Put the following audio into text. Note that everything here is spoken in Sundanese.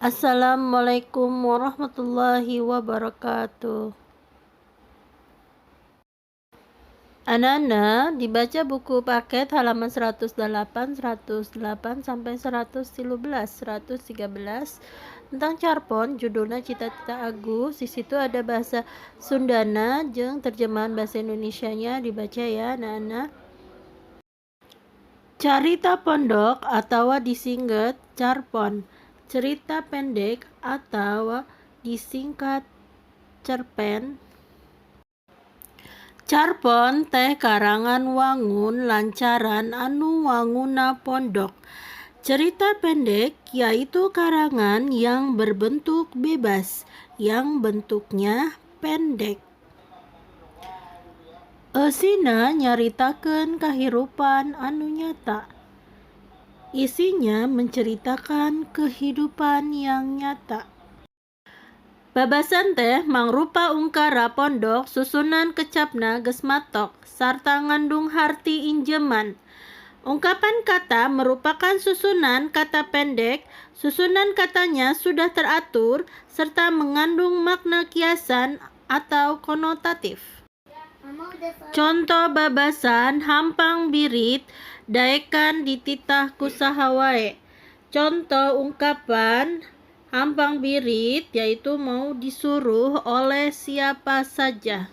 Assalamualaikum warahmatullahi wabarakatuh. Anak-anak, dibaca buku paket halaman 108, 108 sampai 113, 113 tentang carpon, judulnya Cita-Cita Agus. Di situ ada bahasa Sundana jeung terjemahan bahasa Indonesianya, dibaca ya, anak-anak. Carita pondok atau disingkat carpon, cerita pendek atau disingkat cerpen. Carpon teh karangan wangun lancaran anu wangunna pondok. Cerita pendek yaitu karangan yang berbentuk bebas, yang bentuknya pendek. Eusina nyaritakeun kahirupan anu nyata. Isinya menceritakan kehidupan yang nyata. Babasan teh mangrupa ungkara pondok susunan kecapna geus matok sarta ngandung harti injeman. Ungkapan kata merupakan susunan kata pendek, susunan katanya sudah teratur serta mengandung makna kiasan atau konotatif. Conto babasan hampang birit daekan dititah ku saha wae. Contoh ungkapan hampang birit yaitu mau disuruh oleh siapa saja.